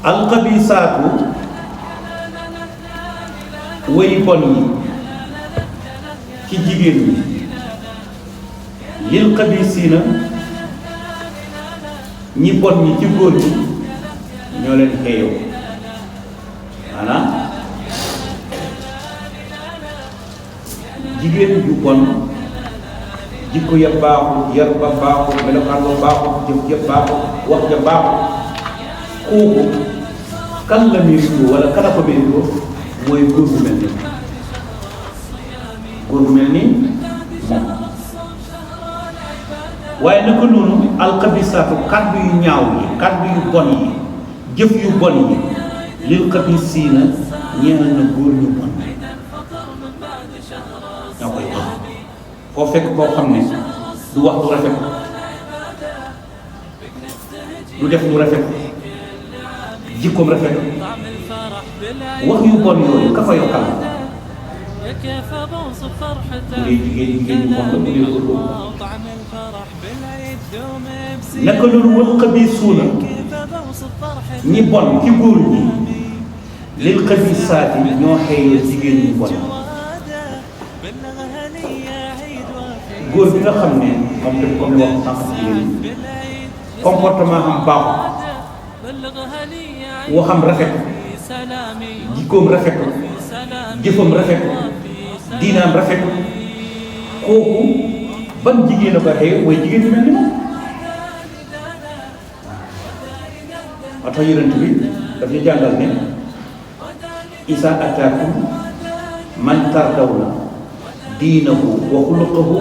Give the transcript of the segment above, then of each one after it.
alxabisaatu way bon yi ci jigéen ñi lil xabisiina ñi bon ñi ci góor ñi ñoo leen xeeyoo maanaam jigéen ju bon jikko ya baaxul yar ba baaxul melokaan ba baaxul jëf ja baaxul wax ja baaxul kooku kan la mérito wala kan la ko mérito mooy góor gu mel ni moom waaye naka noonu alxabisaatu kàddu yu ñaaw yi kàddu yu bon yi jëf yu bon yi lil xabisiina ñeena na góor ñu bon ñoo koy wax foo fekk koo xam ne du wax lu rafet du def lu rafet jikkoom rafet wax yu bon yooyu ka fa yokkal bu dee jigéen ñu bon la bu dee góor naka loolu wal xabisuuna ñi bon ci góor ñi lil xabisaati ñoo xëyee jigéen ñi bon góor bi nga xam ne moom tamit comme ni wax sànq jigéen ñi comportement am baaxul waxam rafet jikkoom rafet jëfam rafet diinaam rafet kooku ban jigéen a ko xëy mooy jigéen ñi mel ni moom moo tax yonent bi daf ñu jàngal ne isa ataakum man tardawna diinahu wa xuluqahu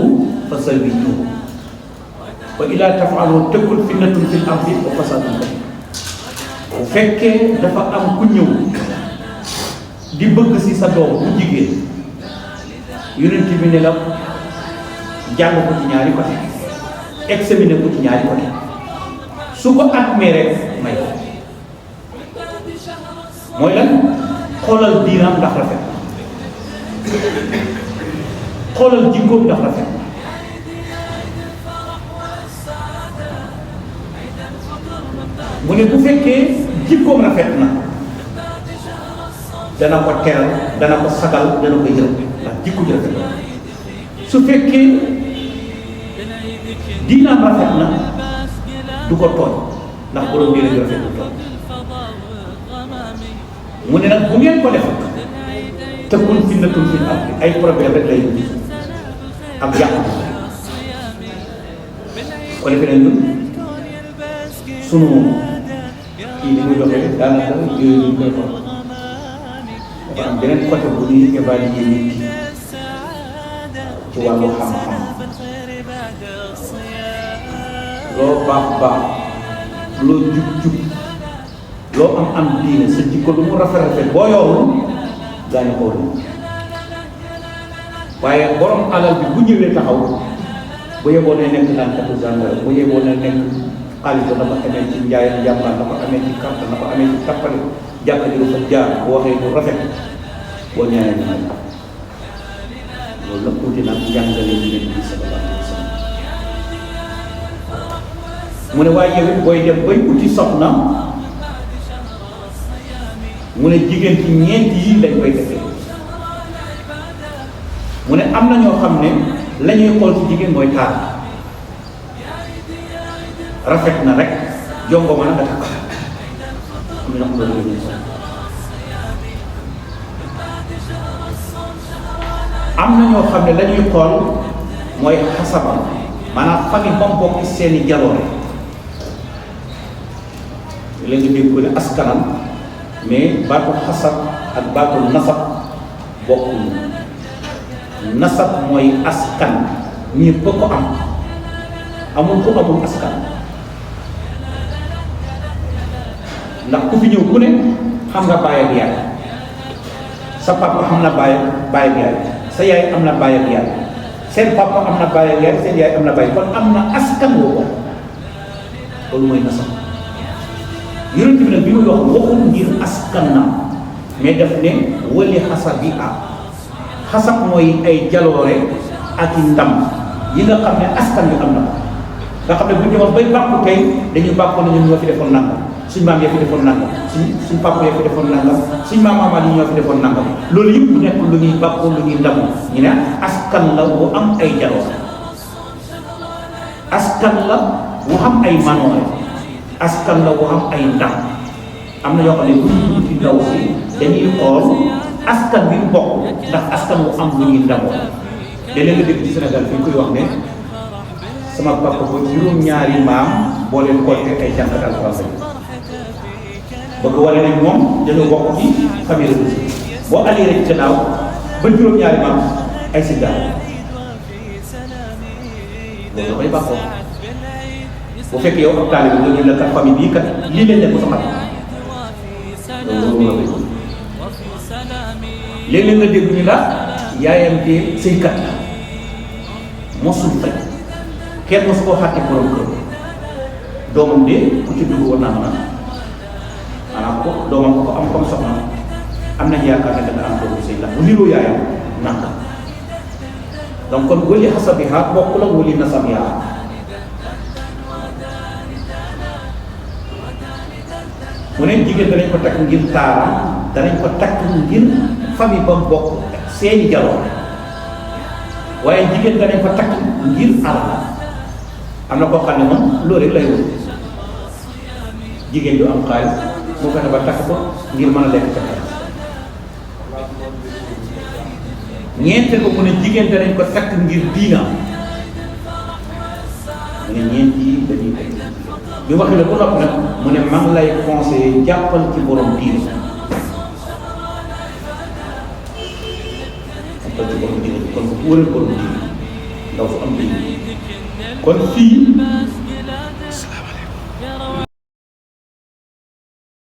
fa zawwijuhu wa illaa taf'alu takun fitnatun fil ardi wa fasaadun kabiir bu fekkee dafa am ku ñëw di bëgg ci sa doom bu jigéen yonent bi ne la jàng ko ci ñaari côté examiner ko ci ñaari côté su ko admee rek may ko mooy lan xoolal diinaam ndax rafet xoolal jikkoom ndax rafet mu ne bu fekkee jikkoom rafet na dana ko teral dana ko sagal dana ko yërëm ndax jikko ji rafet na su fekkee diinaam rafet na du ko tooñ ndax borom diina ji rafet du tooñ mu ne nag bu ngeen ko def tëkkul fitnatun fil ardi ay problème rek lay indi ak yàqu ko defee nag ñun sunu kii ni muy doxee daanaka yooyu ñu koy xool dafa am beneen côté bu ñuy évaluer nit ki ci wàllu xam-xam loo baax loo jub loo am diine sa jikko lu mu rafet boo yorul daañu ko wër waaye borom alal bi bu ñëwee taxaw bu yeboo ne nekk naan katu gendarme bu yeboo ne nekk xaalis ba dafa amee ci njaayam jàmbaar dafa amee ci carte dafa amee ci tappale jàkka ji dafa jaar bu waxee lu rafet boo ñaanee ñu may loolu nag tuuti nag njàngale ñu leen di sallallahu alayhi wa sallam mu ne waaye yow it booy dem bay uti soxna mu ne jigéen ci ñeenti yi lañ koy defee mu ne am na ñoo xam ne la ñuy xool ci jigéen mooy taar rafet na rek jongo mën a nga takk am na loolu la ñuy xool am na ñoo xam ne la ñuy xool mooy xasabam maanaam famille ba mu bokk seeni jaloore léegi dégg ko ne askanam mais baatu xasab ak baatu nasab bokkuñu nasab mooy askan ñëpp ko am amul ku amul askan ndax ku fi ñëw ku ne xam nga baay ak yaay sa papa xam na baay ak yaay sa yaay am na baay ak yaay seen papa am na baay ak yaay seen yaay am na baay kon am na askan woo ko loolu mooy nasab yonent bi nag bi muy wax waxul ngir askan na mais daf ne wali xasabiha xasab mooy ay jaloore ak i ndam yi nga xam ne askan bi am na ko nga xam ne bu ñu demoon bay bàkku tey dañuy bàkku ne ñun ñoo fi defoon nangam suñ maam ya fi defoon nangam suñ papa ya fi defoon nangam suñ maam maamaat yi ñoo fi defoon nangam loolu yëpp bu nekk lu ñuy bàkkoo lu ñuy ndamoo ñu ne askan la bu am ay jaloo askan la bu am ay manoore askan la bu am ay ndam am na yoo xam ne bu ñu ci ndaw si dañuy xool askan bi mu bokk ndax askan wu am lu ñuy ndamoo léeg-léeg nga dégg ci Sénégal fi ñu koy wax ne sama papa ba juróom-ñaari maam boo leen compter ay jàngat alxuraan lañu bëgg wane nañ moom dañoo bokk ci famille la boo allee rek gannaaw ba juróom-ñaari maam ay si daal loolu dafay bàqoo bu fekkee yow ab taalibe nga ñu la kat famille bii kat lii leen nekk sama loolu la koy léeg-léeg nga dégg ñu la yaayam te sëykat la mosul fay kenn mosu koo xàtte borom kër doomam de ku ci dugg war naa mën a maanaam ko doomam ko am comme soxna am nañ yaakaar ne dana am doomu sëy la bu niroo yaayam nànk donc kon wali xasabiha bokk la wali nasabiha mu ne jigéen danañ ko takk ngir taaram danañ ko takk ngir famille ba mu bokk seeni jaloo waaye jigéen danañ ko takk ngir alal am na koo xam ne moom loolu rek lay wut jigéen du am xaalis mu fexe ba takk ko ngir mën a lekk ca xaalis ñeente ko mu ne jigéen danañ ko takk ngir diina mu ne ñeent yi dañuy teg bi waxee la bu noppi nag mu ne man lay conseiller jàppal ci borom diine jàppal ci borom diine kon bu wóoree borom diine ndaw su am diine kon fii